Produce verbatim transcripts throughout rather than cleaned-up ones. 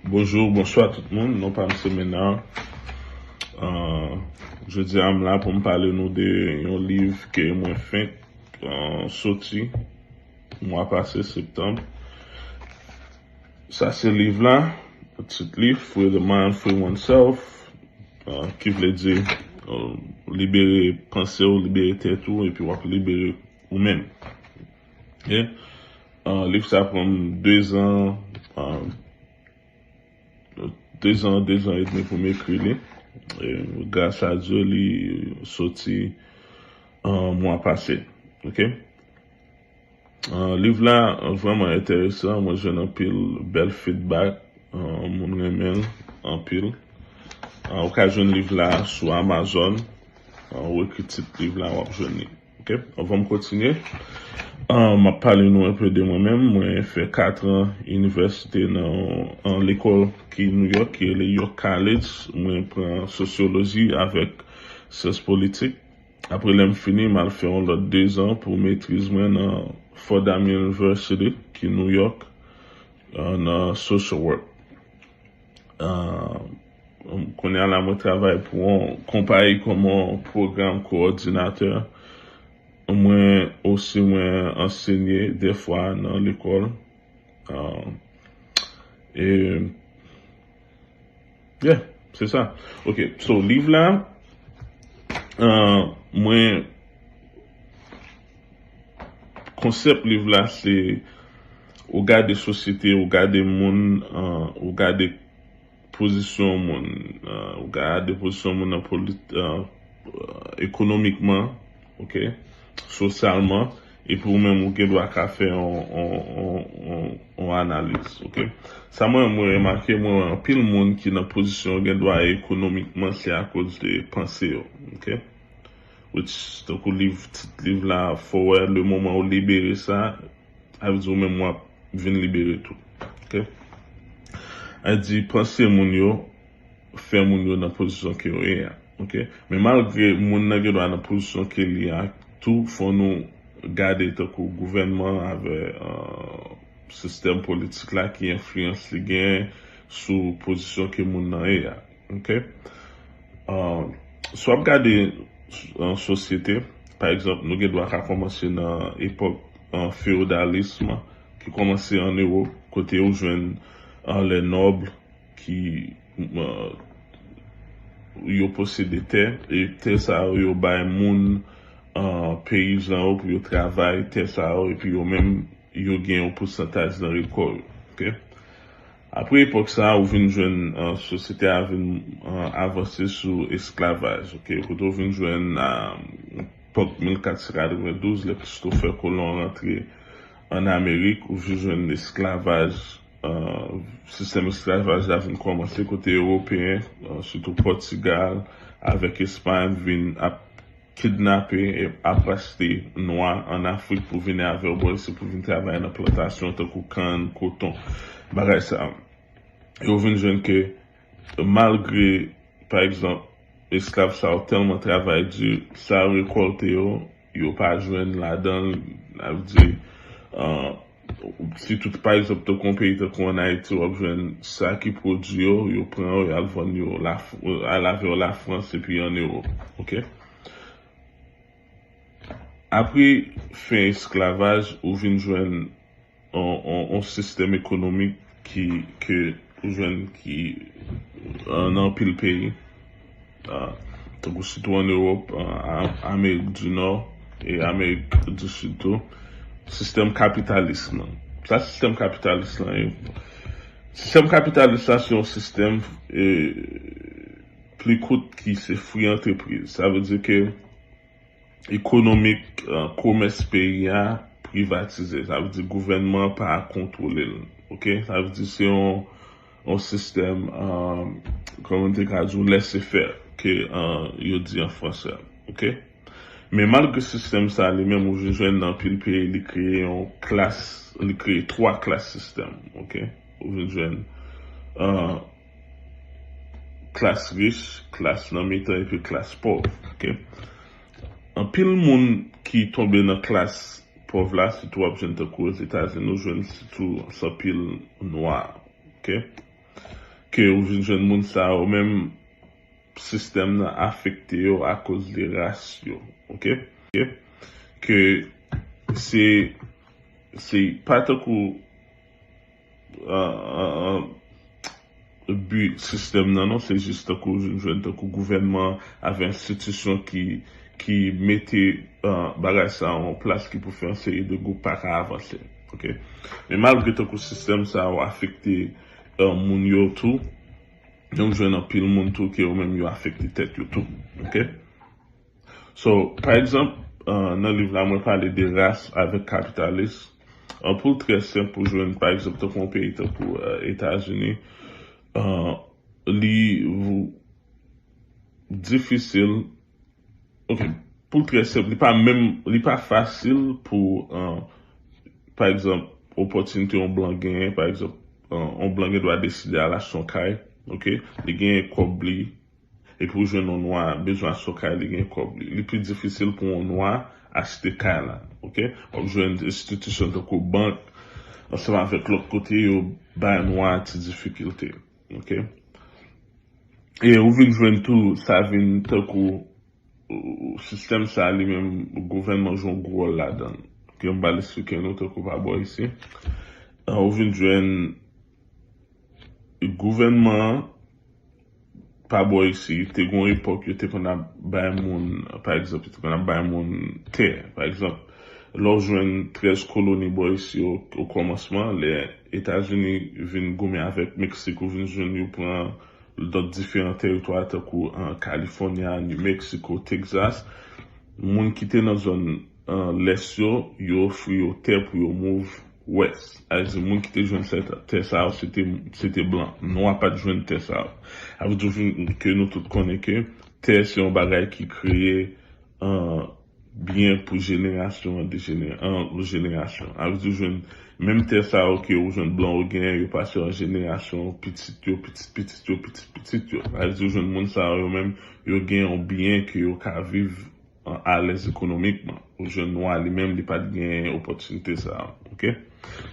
Bonjou, bonswa tout moun. Non pa m se Menard. Uh, jodi a m la pou m pale nou de yon liv ke mwen fenk uh, soti mwa pase, septanm. Sa se liv la, tit li Free the Mind, Free Oneself, uh, ki vle di uh, libere panse w, libere tèt ou, epi w ap libere ou menm. Ok? Uh, liv sa pran m de zan, uh, de zan, de zan edmi pou m ekri li. E, gras a Dye, li soti uh, mwa pase. Ok? Uh, liv la uh, vrèman enteresan. Mwen jwenn anpil bèl feedback. Uh, moun renmen l anpil. Uh, ou ka jwenn liv la sou Amazon. Uh, ou ekri tit liv la, w ap jwenn li. Ok? Anvan m kontinye, uh, m ap pale nou enpe de mwen menm. Mwen fè kat an inivèsite nan an lekòl ki New York, ki rele York College. Mwen pran sosyoloji avèk syans politik. Apre lè m fini, m al fè yon lòt de zan pou metriz mwen nan Fordham University, ki New York, uh, nan social work. Uh, kounye a la, mwen travay pou yon konpayi kòm yon pwogram kowòdinatè. Mwen osi, mwen ansenye defwa nan lekòl. Uh, e, yeah, se sa. Ok, so liv la, uh, mwen, konsèp liv la se ou gade sosyete, ou gade moun, uh, ou gade pozisyon moun, uh, ou gade pozisyon moun nan polit, uh, uh, ekonomikman, ok, sosyalman, epi ou menm ou gen dwa ka fè yon, yon, yon, yon, yon analiz, ok. Sa mwen, mwen remake, mwen wè anpil moun ki nan pozisyon gen dwa ekonomikman, se akoz de panse yo, ok. Which, tankou liv, tit liv la, fò wè, le moman ou libere sa, a vle di ou menm w ap vin libere tou. Ok? A di, panse moun yo fè moun yo nan pozisyon ke yo ye a. Ok? Men malgre moun nan gen dwa nan pozisyon ke li a tou, fò nou gade tankou gouvènman avè uh, sistèm politik la ki enfliyans li gen sou pozisyon ke moun nan ye a. Ok? Uh, si w ap gade uh, sosyete, pa egzanp, nou gen dwa ka kòmanse nan epòk uh, feyodalism ki kòmanse an Ewòp, kote ou jwenn uh, les nobles ki uh, yo posede tè, e tè sa yo, yo bay moun uh, peyizan yo pou yo travay tè sa yo, epi yo menm yo gen yon pousantaj nan rekò yo. Ok? Apre epòk sa a, ou vin jwenn uh, sosyete a vin uh, avanse sou esklavaj. Ok? Kote ou vin jwenn uh, epòk mil kat san katrevendouz, lè Christopher Colomb rantre ann Amerik, ou vin jwenn esklavaj, uh, sistèm esklavaj la vin kòmanse kote Ewopeyen, uh, sitou Pòtigal, avèk Espay, vin ap kidnape e ap achte nwa ann Afrik pou vini avè yo bò isit pou vin travay nan plantasyon tankou kann, koton, bagay sa. Yo vin jwenn ke malgre, pa egzanp, esklav sa yo tèlman travay di, sa yo rekòlte yo, yo pa jwenn ladan l, sa vle di, uh, si tout, pa egzanp, tankou yon peyi tankou ann Ayiti, w ap jwenn sa ki pwodui yo, yo pran yo, y al vann yo, al avè yo Lafrans epi ann Ewòp. Ok? Apre fen esklavaj, ou vin jwenn yon sistèm ekonomik ki, ke ou jwenn ki nan anpil peyi, tankou sitou ann Ewòp, Amerik di Nò e Amerik di Sid tou, sistèm kapitalis lan. Sa sistèm kapitalis lan ye? Sistèm kapitalis la se yon sistèm e, pli kout ki se free entreprise. Sa vle di ke ekonomik, uh, komès peyi a privatize. Sa vle di gouvènman pa kontwole l. Ok? Sa vle di se yon, yon sistèm, uh, kòman te ka di w, laissez-faire, ke uh, yo di an fransè. Ok? Men malgre sistèm sa li menm ou jwenn nan anpil peyi, li kreye yon klas, li kreye twa klas sistèm. Ok? Ou vin jwenn uh, klas rich, klas nan mitan epi klas pòv. Ok? Anpil moun ki tonbe nan klas pòv la, sitou w ap jwenn tankou Ozetazini, ou jwenn sitou se anpil nwa. Ok? ke ou vin jwenn moun sa yo menm, sistèm nan afekte yo akoz de ras yo, oke? Ke se, se pa tankou, uh, uh, uh, bi sistèm nan, non, se jis tankou, jwenn tankou gouvènman avèk enstitisyon ki, ki mete, uh, bagay sa an plas ki pou fè yon seri de gwoup pa ka avanse, oke? Men malgre tankou sistèm sa yo afekte, uh, moun yo tou, nou jwenn anpil moun tou ke yo menm yo afekte tèt yo tou, oke? So, pa egzanp, uh, nan liv la, mwen pale de ras avèk kapitalis. Uh, pou l trè senp, pou jwenn, pa egzanp, tankou yon peyi tankou, uh, Etazini, uh, li vou- difisil. Oke, pou l trè senp, li pa menm, li pa fasil pou, uh, pa egzanp, opòtinite yon blan genyen, pa egzanp, uh, yon blan gen dwa deside al achte yon kay, oke? Li genyen kòb li, epi ou jwenn yon nwa bezwen achte yon kay, li gen kòb li. Li pi difisil pou yon nwa achte kay la, oke? W ap jwenn enstitisyon tankou bank, ansanm avèk lòt kote, yo bay nwa ti difikilte, oke? E ou vin jwenn tou, sa vin tankou, ou, sistèm sa li menm, gouvènman jwe yon gwo wòl ladan l. Ke m pral eksplike nou tankou pa bò isi. Uh, ou vin jwenn gouvènman an pa bò isi, te gon epòk yo te konn ap bay moun, pa egzanp, yo te konn ap bay moun tè. Pa egzanp, lè w jwenn trèz koloni bò isi o, o kòmansman, lè Etazini vin goumen avèk Meksik, ou vin jwenn yo pran dòt diferan tèritwa tankou an California, New Mexico, Texas. Moun ki te nan zòn, uh, lès yo, yo ofri yo tè pou yo move wès. Sa vle di moun ki te jwenn tè sa yo, se te, se te blan. Nwa pa t jwenn tè sa yo. Sa vle di ke nou tout konnen ke tè se yon bagay ki kreye, uh, byen pou jenerasyon an de jener-, an jenerasyon. Sa vle di jwenn menm tè sa yo ke ou jwenn blan yo genyen, yo pase an jenerasyon, pitit yo, pitit pitit yo, pitit pitit yo. Sa vle di jwenn moun sa yo menm, yo gen yon byen ke yo ka viv, uh, alèz ekonomikman. Ou jwenn nwa li menm, li pa t gen opòtinite sa a, oke?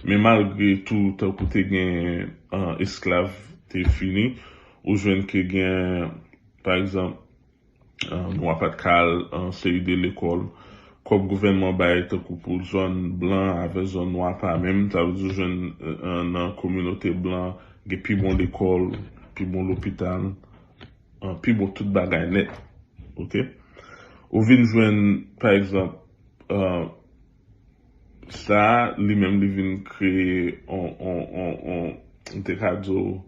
Men malgre tou, tankou te gen, uh, esklav te fini, ou jwenn ke gen, pa egzanp, uh, nwa pa t ka al an seri de lekòl. Kòb gouvènman bay tankou pou zòn blan avèk zòn nwa pa menm, sa vle di ou jwenn, uh, nan kominote blan, gen pi bon lekòl, pi bon lopital, uh, pi bon tout bagay nèt. Oke? Ou vin jwenn, pa egzanp, uh, sa, li menm, li vin kreye on, on, on, on, m te ka di w,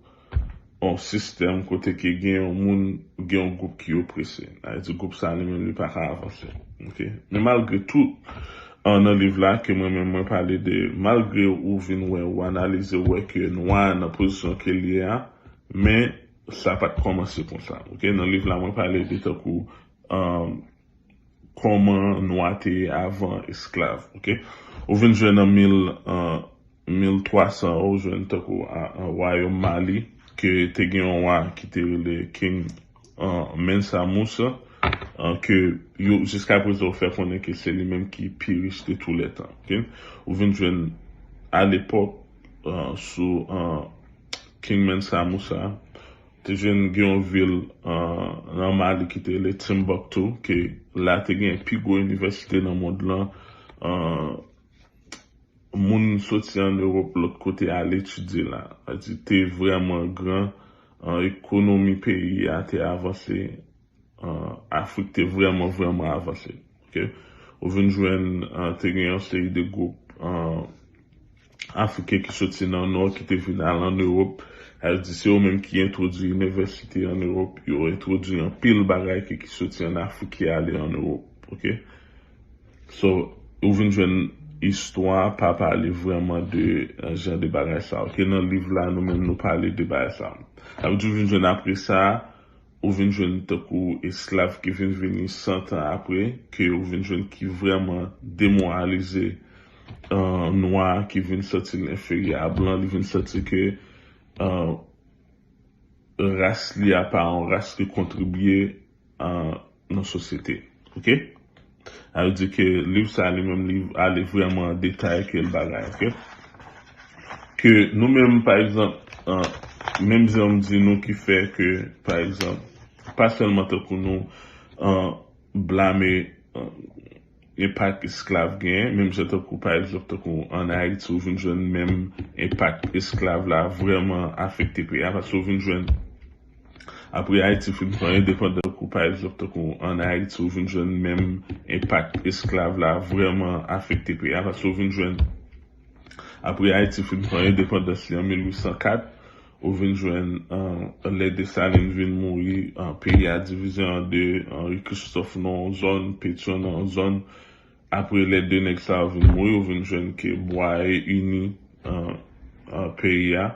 on sistèm kote ke gen yon moun, gen yon gwoup ki oprese. Sa vle di gwoup sa, li menm, li pa ka avanse. Oke? Men malgre tou, uh, nan liv la, ke mwen menm, mwen pale de, malgre ou vin wè, ou analize, ou wè ke nwa nan pozisyon ke l ye a, men sa pa t kòmanse konsa. Oke? Nan liv la, mwen pale de tankou, um, kòman nwa te ye avan esklav, oke? Ou vin jwenn an mil, an mil twa san, ou jwenn tankou a, an wayòm Mali, ke te gen yon wa ki te rele King, an, Mansa Musa, an, ke yo, jiska prezan, yo fè konnen ke se li menm ki pi rich de tou lè tan, oke? Ou vin jwenn, a lepòk, an, sou, an, King Mansa Musa, te jwenn gen yon vil, an, nan Mali ki te rele Timbuktu, ke la te gen pi gwo inivèsite nan mond lan, an, moun soti an Ewòp lòt kote al etidye la. Sa vle di te vrèman gran, an, ekonomi peyi a te avanse, an, Afrik te vrèman, vrèman avanse. Oke? Ou vin jwenn, an, te gen yon seri de gwoup, an, Afriken ki soti nan Nò, ki te vin al an Ewòp. Sa vle di, se yo menm ki entwodui inivèsite an Ewòp. Yo entwodui anpil bagay ki, ki soti an Afrik, ki ale an Ewòp. Oke? So, ou vin jwenn istwa pa pale vrèman de, eh, jan de bagay sa. Oke? Nan liv la, nou menm, nou pale de bagay sa. Sa vle di, ou vin jwenn apre sa, ou vin jwenn tankou esklav ki vin vini san tan apre, ke ou vin jwenn ki vrèman demoralize, eh, nwa, ki vin santi l enferyè a blan, li vin santi ke, eh, ras li a pa yon ras ki kontribye, eh, nan sosyete. Oke? Sa vle di ke liv sa li menm li ale vrèman an detay ke l bagay, oke? Ke nou menm, pa egzanp, eh, menm jan m di nou ki fè ke, pa egzanp, pa sèlman tankou nou an blame an, enpak esklav genyen, menm jan tankou, pa egzanp, tankou ann Ayiti, ou vin jwenn menm enpak esklav la vrèman afekte peyi a, paske ou vin jwenn, apre Ayiti fin pran endepandans, tankou, pa egzanp, tankou ann Ayiti, ou vin jwenn menm enpak esklav la vrèman afekte peyi a, paske ou vin jwenn, apre Ayiti fin pran endepandans li an mil uit san kat, ou vin jwenn, an, lè Desalin vin mouri, an, peyi a divize an de, Henri Christophe nan yon zòn, Pétion nan yon zòn. Apre lè de nèg sa yo vin mouri, ou vin jwenn ke Bwaye ini, an, an, peyi a,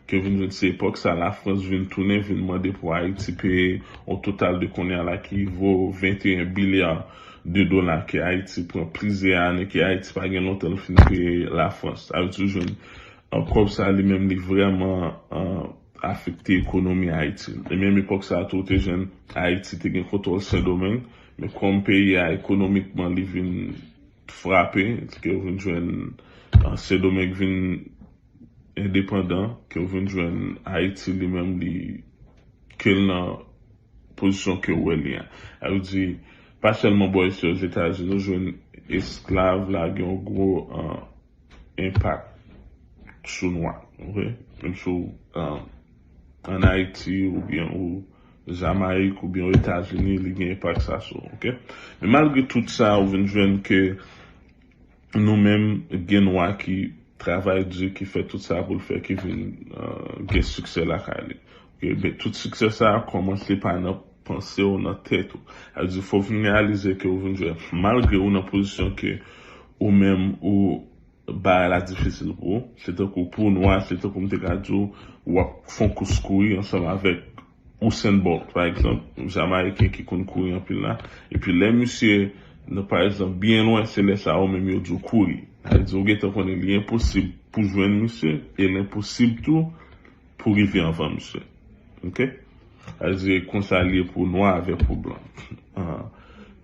ke vin jwenn se epòk sa Lafrans vin tounen, vin mande pou Ayiti peye yon total de kounye a la ki vo venteyen bilya de dola ke Ayiti pran plizyè ane, ke Ayiti pa gen lontan l fin peye Lafrans. Sa vle di ou jwenn, an, kòb sa li menm li vrèman, an, afekte ekonomi Ayiti. E menm epòk sa a tou, ou te jwenn Ayiti te gen kontwòl Sendomeng, men kòm peyi a ekonomikman li vin frape, ke ou vin jwenn, an, Sendomeng vin endepandan, ke ou vin jwenn Ayiti li menm li ke l nan pozisyon ke w wè li an. Sa vle di, pa sèlman bò isi Ozetazini, ou jwenn esklav la gen yon gwo, an, enpak sou nwa, ok? Menm si w, an, ann Ayiti oubyen ou Jamayik oubyen Ozetazini, li gen enpak sa sou, ok? Men malgre tout sa, ou vin jwenn ke nou menm gen nwa ki travay di, ki fè tout sa pou l fè, ki vin, an, gen siksè lakay li. Ok, men tout siksè sa a kòmanse pa nan panse w, nan tèt ou. Sa vle di, fò w vin reyalize ke ou vin jwenn, malgre ou nan pozisyon ke ou menm ou bagay la difisil pou ou, se tankou pou nwa, se tankou m te ka di w, w ap fè yon kous kouri ansanm avèk Usain Bolt, pa egzanp, Jamayiken ki konn kouri anpil la. Epi lè misye nan, pa egzanp, byen lwen, se lè sa a ou menm yo di w kouri. Sa vle di, ou gentan konnen li enposib pou jwenn misye, e l enposib tou pou rive anvan misye. Ok? Sa vle di, konsa li ye pou nwa avèk pou blan. Ah.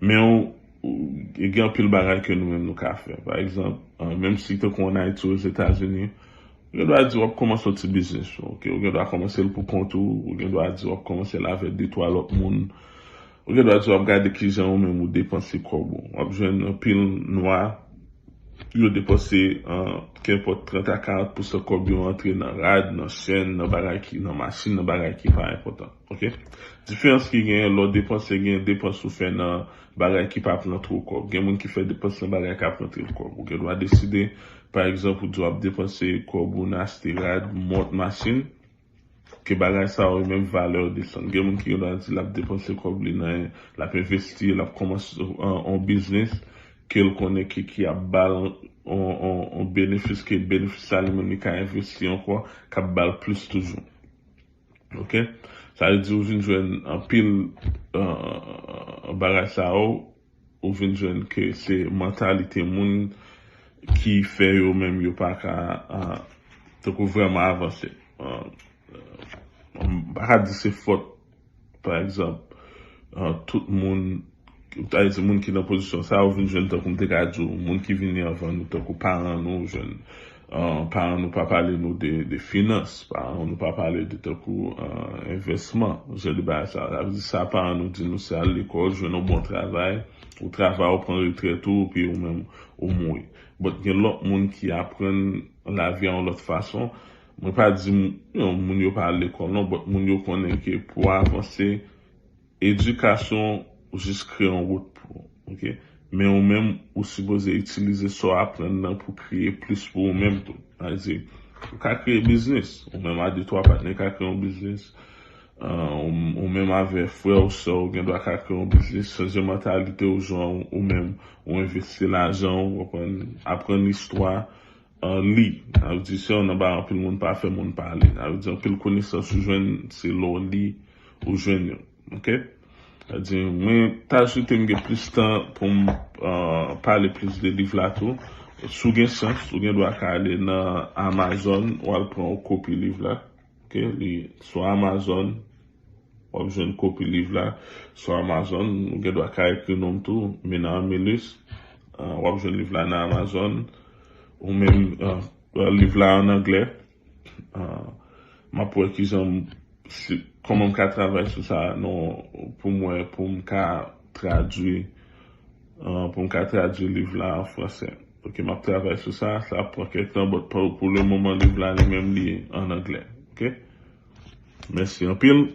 Men ou, ou, gen anpil bagay ke nou menm nou ka fè. Pa egzanp, ah, menm si tankou ann Ayiti, Ozetazini, ou gen dwa di w ap kòmanse yon ti biznis, ok? Ou gen dwa kòmanse l pou kont ou, ou gen dwa di w ap kòmanse l avèk de twa lòt moun. Ou gen dwa di w ap gade kijan ou menm ou depanse kòb ou. W ap jwenn anpil nwa, yo depanse, an, kenpòt trant a karant pousan kòb yo antre nan rad, nan chèn, nan bagay ki, nan machin, nan bagay ki pa enpòtan. Ok? Diferans ki genyen lè w depanse, gen depans ou fè nan bagay ki pa pran twò kòb. Gen moun ki fè depans nan bagay k ap rantre l kòb. Ou gen dwa deside, pa egzanp, ou di w ap depanse kòb ou nan achte rad, mont, machin, ke bagay sa yo menm valè yo desann. Gen moun ki gen dwa di l ap depanse kòb li nan, l ap envesti, l ap kòmanse yon, yon biznis ke l konnen ki, ki ap ba l yon, yon, yon benefis, ke benefis sa li menm li ka envesti ankò, k ap ba l plis toujou. Ok? Sa vle di ou vin jwenn anpil, euh, bagay sa yo, ou vin jwenn ke se mantalite moun ki fè yo menm yo pa ka, ah, tankou vrèman avanse. Ah, m pa ka di se fòt, pa egzanp, ah, tout moun, ta vle di moun ki nan pozisyon sa, ou vin jwenn tankou m te ka di w, moun ki vini anvan nou, tankou paran nou, ou jwenn, ah, paran nou pa pale nou de, de finans, paran nou pa pale de tankou, ah, envèsman, jan de bagay sa. Sa vle di sa paran nou di nou se al lekòl, jwenn yon bon travay, ou travay, ou pran retrèt ou, epi ou menm, ou mouri. But gen lòt moun ki aprann lavi a yon lòt fason. Mwen pa di m-, yon moun yo pa al lekòl non, but moun yo konnen ke pou avanse, edikasyon jis kreye yon wout pou ou, ok? Men ou menm, ou sipoze itilize sa w aprann nan pou kreye plis pou ou menm tou. Sa vle di, ou ka kreye biznis. Ou menm a de twa patnè ka kreye yon biznis. Ah, ou, ou menm avè frè ou sè ou gen dwa ka kreye yon biznis, chanje mantalite ou, jan ou, ou menm ou envesti lajan ou, aprann, aprann istwa, ah, li. Sa vle di, se yon nan bagay anpil moun pa fè, moun pa li. Sa vle di, anpil konesans ou jwenn, se lè w li, ou jwenn yo. Ok? Sa vle di, mwen ta swete m gen plis tan pou m, ah, pale plis de liv la tou. Si w gen chans, ou gen dwa ka ale nan Amazon, w al pran yon kopi liv la. Ok, li sou Amazon, w ap jwenn kopi liv la sou Amazon. Ou gen dwa ka ekri non m tou, Menard Melus. Ah, w ap jwenn liv la nan Amazon. Ou menm, ah, liv la an anglè. Ah, m ap wè kijan m, si, kòman m ka travay sou sa, non, pou m wè, pou m ka tradui, euh, pou m ka tradui liv la an fransè. Ok, m ap travay sou sa, sa ap pran kèk tan, but pou, pou le moman, liv la li menm li an anglè. Ok? Mèsi anpil.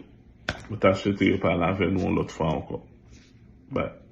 Mwen ta swete repale avè nou yon lòt fwa ankò. Bye.